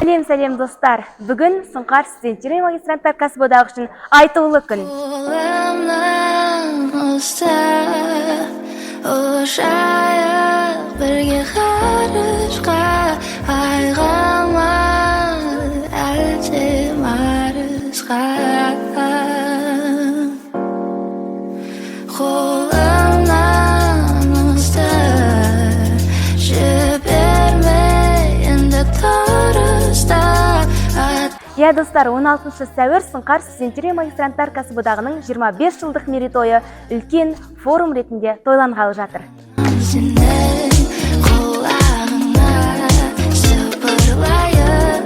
Сәлем, сәлем, достар! Бүгін Сұңқар студенттер мен магистранттар кәсіподағы үшін айтулы күн. Қолымнан ұстап, ұшайық бірге ғарышқа, айға ма, әлде Марсқа. Қолымнан ұстап, жіберме енді дұрыстап. Иә, достар, 16 сәуір, Сұңқар студенттер мен магистранттар кәсіподағының 25 жылдық мерейтойы үлкен форум ретінде тойланғалы жатыр. Сенің құлағыңа сыбырлайын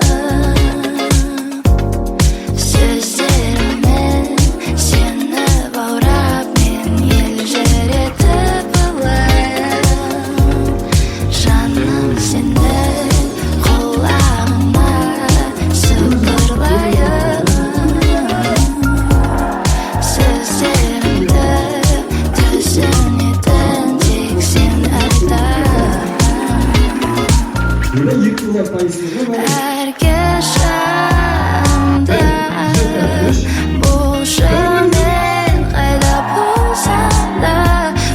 сөздеріммен, сені баурап, мен елжіретіп алайын. Жаным, сенің құлағыңа сыбырлайын сөздерімді, түсінетін тек сен айтар. Екі жылдар пайызсыз ғой. Әр кеш жанымда болшы, мен қайда болсам да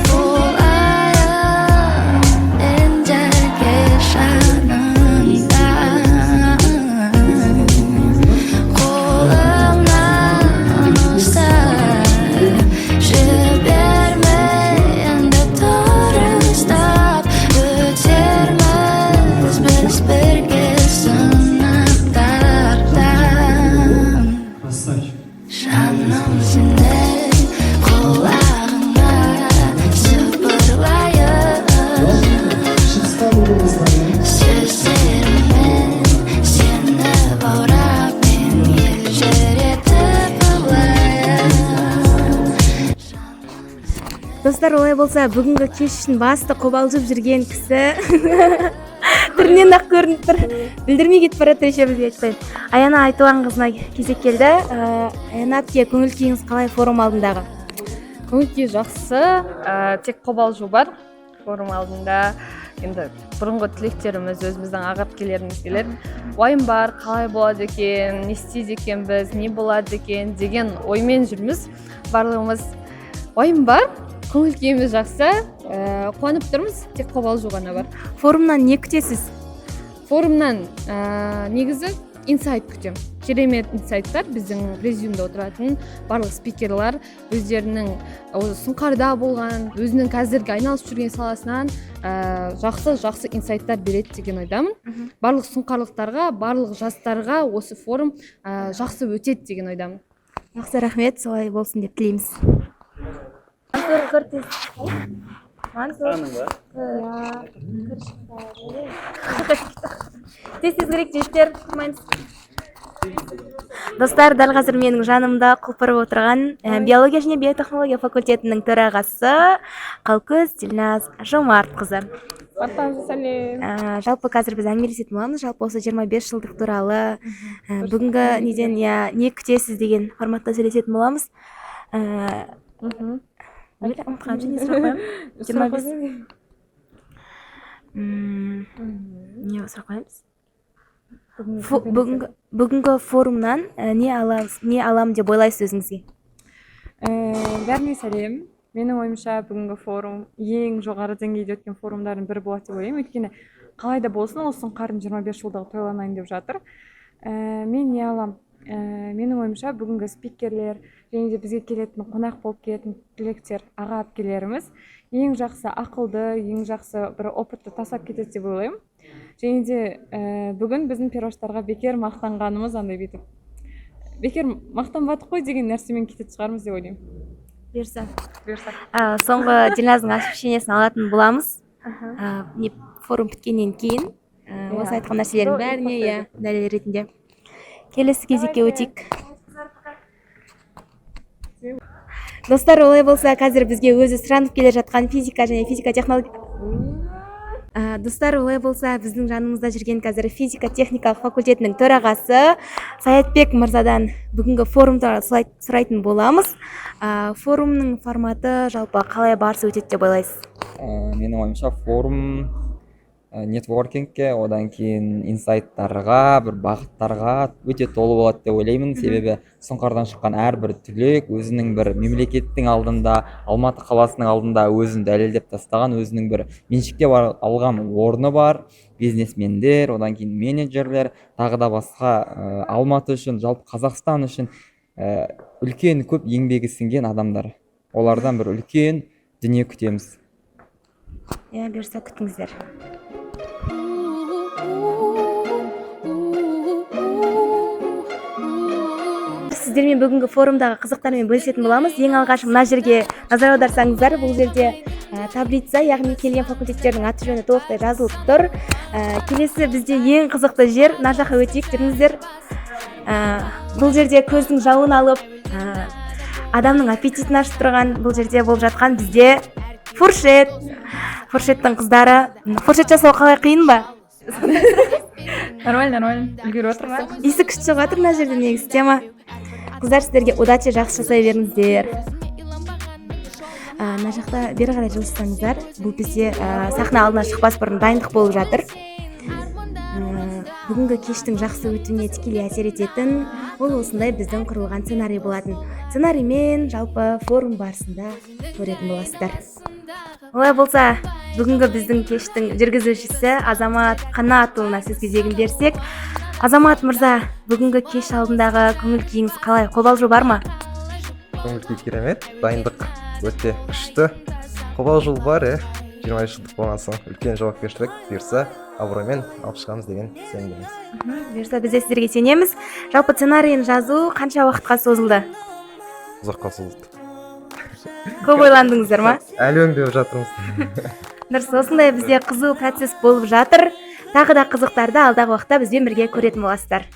болайын мен де кеш жаныңда. Қолымнан ұстап, жіберме енді дұрыстап, өтерміз біз бірге сынақтардан. Красавчик. Жаным, сенің құлағыңа сыбырлайын Шығыстан облыстары. сөздеріммен, сені баурап, мен елжіретіп алайын. Достар, олай болса, бүгінгі кеш үшін басты қобалжып жүрген кісі түрінен ақ көрініп тұр, білдірмей кетіп бара жатыр еще бізге айтпай. Аяна Айтуғанқызына кезек келді. Аяна әпке, көңіл күйіңіз қалай форум алдындағы? Көңіл күй жақсы, тек қобалжу бар форум алдында. Енді бұрынғы түлектеріміз, өзіміздің аға әпкелеріміз келеді, уайым бар, қалай болады екен, не істейді екенбіз, не болады екен деген оймен жүрміз барлығымыз. Уайым бар, көңіл күйіміз жақсы, қуанып тұрмыз, тек қобалжу ғана бар. Форумнан не күтесіз? Форумнан негізі инсайт күтемін, керемет инсайттар. Біздің президиумда отыратын барлық спикерлар өздерінің осы Сұңқарда болған, өзінің қазіргі айналысып жүрген саласынан жақсы жақсы инсайттар береді деген ойдамын. Барлық сұңқарлықтарға, барлық жастарға осы форум жақсы өтеді деген ойдамын. Жақсы, рахмет, солай болсын деп тілейміз. Мансұр, кір тез. Мансұр. Иә. Тез, тез керек, жігіттер, тұрмаймыз. Достар, дәл қазір менің жанымда құлпырып отырған биология және биотехнология факультетінің төрағасы Қалкөз Ділназ Жомартқызы. Барлықтарыңызға сәлем! Жалпы қазір біз әңгімелесетін боламыз, жалпы осы 25 жылдық туралы, бүгінгі неден, иә, не күтесіз деген форматта сөйлесетін боламыз. Ұмытқанымша не сұрақ қоямын? 25. Не сұрақ қоямыз? Бүгінгі форумнан не аламыз, не аламын деп ойлайсыз өзіңізге? Бәріне сәлем! Менің ойымша, бүгінгі форум ең жоғары деңгейде өткен форумдардың бірі болады деп ойлаймын, өйткені қалай да болсын ол Сұңқардың 25 жылдығы тойланайын деп жатыр. Мен не алам? Менің ойымша, бүгінгі спикерлер және де бізге келетін, қонақ болып келетін түлектер, аға әпкелеріміз ең жақсы ақылды, ең жақсы бір опытты тастап кетеді деп ойлаймын. Және де бүгін біздің перваштарға бекер мақтанғанымыз, андай бүйтіп бекер мақтанбадық қой деген нәрсемен кететін шығармыз деп ойлаймын. Бұйырса. Бұйырса. Соңғы Ділназдың освещениесін алатын боламыз. Не, форум біткеннен кейін осы айтқан нәрселердің бәріне, иә, дәлел ретінде. Келесі кезекке өтейік. Достар, олай болса, қазір бізге өзі сұранып келе жатқан физика және физика технология. Достар, олай болса, біздің жанымызда жүрген қазір физика техникалық факультетінің төрағасы Саятбек мырзадан бүгінгі форум туралы сұрайтын боламыз. Форумның форматы жалпы қалай барысы өтеді деп ойлайсыз? Менің ойымша, форум Нетворкингке, одан кейін инсайттарға, бір бағыттарға өте толы болады деп ойлаймын. Себебі Сұңқардан шыққан әрбір түлек өзінің бір мемлекеттің алдында, Алматы қаласының алдында өзін дәлелдеп тастаған, өзінің бір меншіктеп алған орны бар бизнесмендер, одан кейін менеджерлер, тағы да басқа, Алматы үшін, жалпы Қазақстан үшін үлкен көп еңбегі сіңген адамдар. Олардан бір үлкен дүние күтеміз. Иә, бұйырса, күтіңіздер. Сіздермен бүгінгі форумдағы қызықтармен бөлісетін боламыз. Ең алғаш мына жерге назар аударсаңыздар, бұл жерде таблица, яғни келген факультеттердің аты жөні толықтай жазылып тұр. Келесі бізде ең қызықты жер, мына жаққа өтейік, жүріңіздер. Бұл жерде көздің жауын алып, адамның аппетитін ашып тұрған, бұл жерде болып жатқан бізде фуршет. Фуршеттің қыздары. Фуршет жасау қалай, қиын ба? Нормально, нормально, үлгеріп отырмыз. Иісі күшті шығып жатыр мына жерде негізі, тема. Қыздар, сіздерге удачи, жақсы жасай беріңіздер. Мына жақта бері қарай жылжысаңыздар, бұл бізде сахна алдына шықпас бұрын дайындық болып жатыр. Бүгінгі кештің жақсы өтуіне тікелей әсер ететін ол осындай біздің құрылған сценарий болатын. Сценариймен жалпы форум барысында көретін боласыздар. Олай болса, бүгінгі біздің кештің жүргізушісі Азамат Қанатұлына сөз кезегін берсек. Азамат мырза, бүгінгі кеш алдындағы көңіл күйіңіз қалай, қобалжу бар ма? Көңіл күй керемет, дайындық өте күшті. Қобалжу бар, иә, 25 жылдық болған соң үлкен жауапкершілік. Бұйырса, абыроймен алып шығамыз деген сенімдеміз. Бұйырса, біз де сіздерге сенеміз. Жалпы сценарийін жазу қанша уақытқа созылды? Ұзаққа созылды. Көп ойландыңыздар ма? Әлі өңдеп жатырмыз. Дұрыс, осындай бізде қызу процесс болып жатыр. Тағы да қызықтарды алдағы уақытта бізбен бірге көретін боласыздар.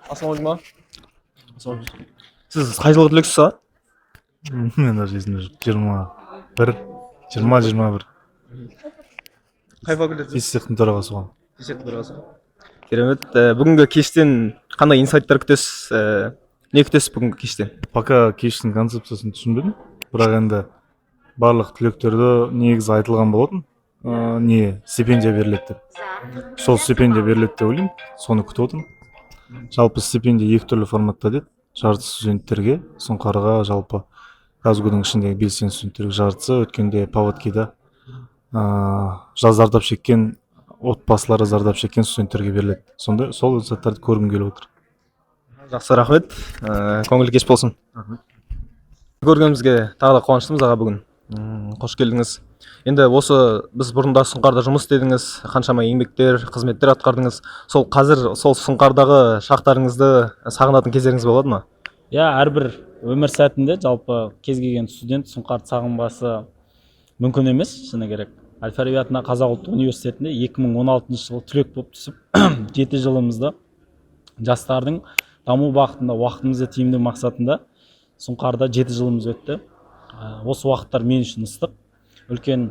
Ассалаумағалейкум. Сіз қай жылғы түлексіз, аға? Мен даже есімде жоқ, 21, 20, 21. Қай факультет? Физтехтің төрағасы болғанмын. Физтехтің төрағасы. Керемет. Бүгінгі кештен қандай инсайттар күтесіз? Не күтесіз бүгінгі кештен? Пока кештің концепциясын түсінбедім, бірақ енді барлық түлектерді негізі айтылған болатын, не стипендия беріледі деп. Сол стипендия беріледі деп ойлаймын, соны күтіп отырмын. Жалпы стипендия екі түрлі форматта деді: жартысы студенттерге, Сұңқарға, жалпы КазГУ-дың ішіндегі белсенді студенттерге, жартысы өткенде паводкида зардап шеккен отбасылары, зардап шеккен студенттерге беріледі. Сондай сол инсайттарды көргім келіп отыр. Жақсы, рахмет. Көңілді кеш болсын. Көргенімізге тағы да қуаныштымыз, аға, бүгін. Қош келдіңіз. Енді осы біз бұрында Сұңқарда жұмыс істедіңіз, қаншама еңбектер, қызметтер атқардыңыз. Сол қазір сол Сұңқардағы шақтарыңызды сағынатын кездеріңіз болады ма? Иә, әрбір өмір сәтінде жалпы кез келген студент Сұңқарды сағынбасы мүмкін емес, шыны керек. Әл Фараби атындағы Қазақ ұлттық университетінде 2016 жылы түлек болып түсіп, 7 жылымызды жастардың даму бағытында, уақытымызды тиімді мақсатында Сұңқарда 7 жылымыз өтті. Осы уақыттар мен үшін ыстық. Үлкен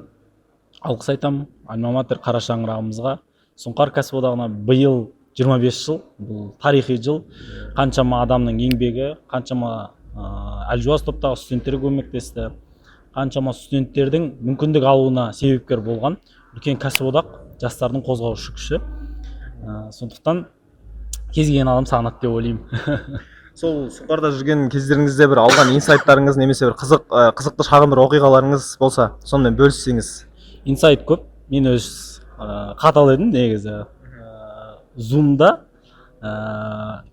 алғыс айтамын альма матер қара шаңырағымызға, Сұңқар кәсіподағына. Биыл 25 жыл, бұл тарихи жыл. Қаншама адамның еңбегі, қаншама әлжуаз топтағы студенттер көмектесті, қаншама студенттердің мүмкіндік алуына себепкер болған үлкен кәсіподақ, жастардың қозғаушы күші. Сондықтан кез келген адам сағынады деп ойлаймын. Сол Сұңқарда жүрген кездеріңізде бір алған инсайттарыңыз немесе бір қызықты шағын бір оқиғаларыңыз болса, сонымен бөліссеңіз. Инсайт көп. Мен өз қатал едім негізі. Зумда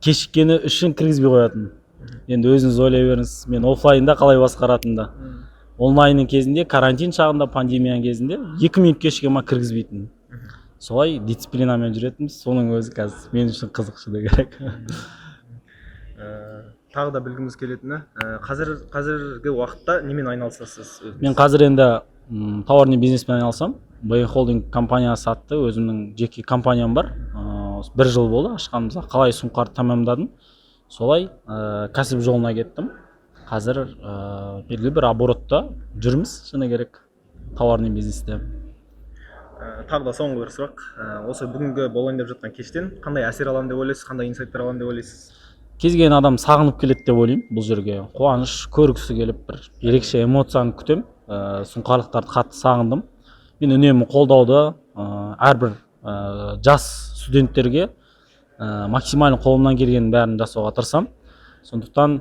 кешіккені үшін кіргізбей қоятын. Енді өзіңіз ойлай беріңіз, мен оффлайнда қалай басқаратынымды. Онлайнның кезінде, карантин шағында, пандемияның кезінде 2 минут кешіге ма, кіргізбейтін. Солай дисциплинамен жүретінбіз. Соның өзі қазір мен үшін қызық, шыны керек. Тағы да білгіміз келетіні, қазіргі уақытта немен айналысасыз өзіңіз? Мен қазір енді товарный бизнеспен айналысамын. Б Холдинг компаниясы атты өзімнің жеке компаниям бар. Бір жыл болды ашқанымызға. Қалай Сұңқарды тәмамдадым, солай кәсіп жолына кеттім. Қазір белгілі бір оборотта жүрміз, шыны керек, товарный бизнесте. Тағы да соңғы бір сұрақ. Осы бүгінгі болайын деп жатқан кештен қандай әсер аламын деп ойлайсыз, қандай инсайттар аламын деп ойлайсыз? Кез келген адам сағынып келеді деп ойлаймын бұл жерге. Қуаныш, көргісі келіп, бір ерекше эмоцияны күтемін. Сұңқарлықтарды қатты сағындым. Мен үнемі қолдауды әрбір жас студенттерге максимально қолымнан келгеннің бәрін жасауға тырысамын. Сондықтан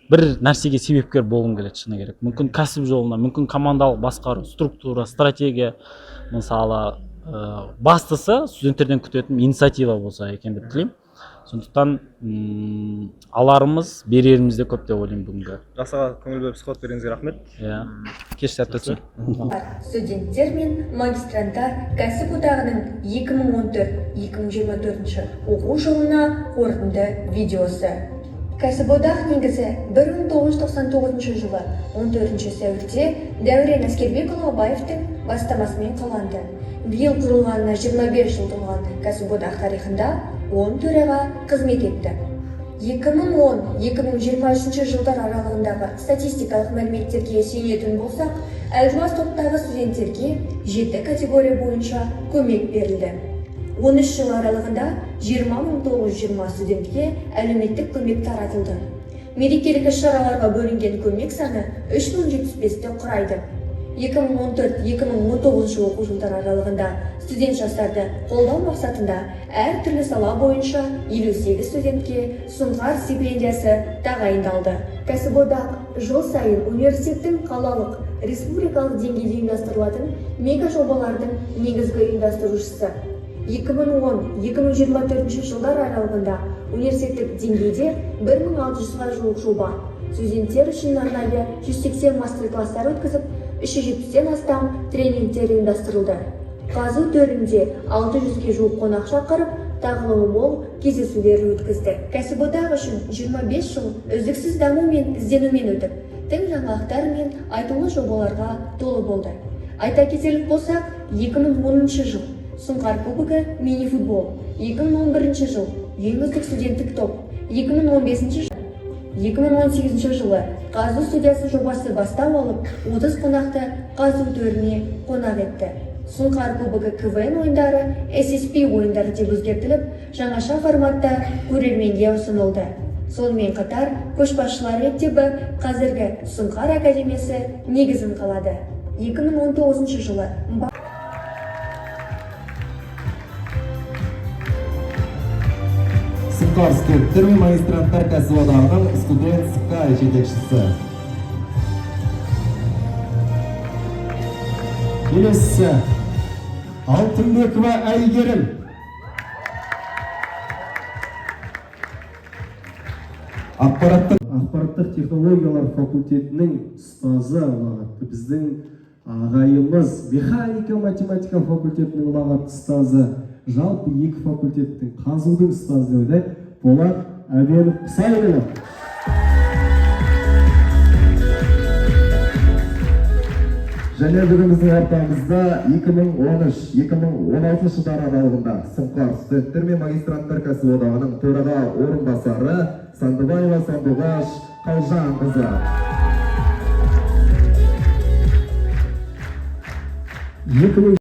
бір нәрсеге себепкер болғым келеді, шыны керек. Мүмкін кәсіп жолына, мүмкін командалық басқару, структура, стратегия. Мысалы, бастысы студенттерден күтетін инициатива болса екен деп тілеймін. Сондықтан аларымыз, береріміз де көп деп ойлаймын бүгінгі. Жақсы аға, көңіл бөліп сұхбат бергеніңізге рахмет. Иә. Кеш сәтті өтсін. Студенттер мен магистранттар кәсіп одағының 2014-2024 оқу жылына қорытынды видеосы. Кәсіподақ негізі 1999 жылы 14 сәуірде Дәурен Әскербекұлы Абаевтың бастамасымен қаланды. Биыл құрылғанына 25 жыл толған кәсіподақ тарихында 10 төраға қызмет етті. 2010-2023 жылдар аралығындағы статистикалық мәліметтерге сүйенетін болсақ, әлжуаз топтағы студенттерге 7 категория бойынша көмек берілді. 13 жыл аралығында 20 920 студентке әлеуметтік көмек таратылды. Мерекелік іс-шараларға бөлінген көмек саны 3075-ті құрайды. 2014-2019 оқу жылдары аралығында студент жастарды қолдау мақсатында әртүрлі сала бойынша 58 студентке Сұңқар стипендиясы тағайындалды. Кәсіподақ жыл сайын университеттің қалалық, республикалық деңгейде ұйымдастырылатын мега жобалардың негізгі ұйымдастырушысы. 2010-2024 жылдар аралығында университеттік деңгейде 1600-ға жуық жоба, студенттер үшін арнайы 180 мастер-класстар өткізіп, 370-тен астам тренингтер ұйымдастырылды. ҚазҰУ төрінде 600-ге жуық қонақ шақырып, тағылымы мол кездесулер өткізді. Кәсіподақ үшін 25 жыл үздіксіз даму мен ізденумен өтіп, тың жаңалықтар мен айтулы жобаларға толы болды. Айта кетерлік болсақ, 2010 жыл Сұңқар кубогы мини-футбол, 2011 жыл ең үздік студенттік топ, 2015 жыл 2018 жылы ҚазҰУ студиясы жобасы бастау алып, 30 қонақты ҚазҰУ төріне қонақ етті. Сұңқар кубогы КВН ойындары SSP ойындары деп өзгертіліп, жаңаша форматта көрерменге ұсынылды. Сонымен қатар көшбасшылар мектебі, қазіргі Сұңқар академиясы негізін қалады. 2019 жылы Сұңқар студенттер мен магистранттар кәсіподағының Студент Sky жетекшісі. Келесісі Алтынбекова Әйгерім. Ақпараттық технологиялар факультетінің ұстазы, ұлағатты біздің ағайымыз, механика математика факультетінің ұлағатты ұстазы, жалпы екі факультеттің, ҚазҰУ-дың ұстазы деп айтайық, Болат Әбенов Құсайынұлы. Және бүгін біздің ортамызда 2013-2016 жылдар аралығында Сұңқар студенттер мен магистранттар кәсіподағының төраға орынбасары Сандыбаева Сандуғаш Қалжанқызы. 2000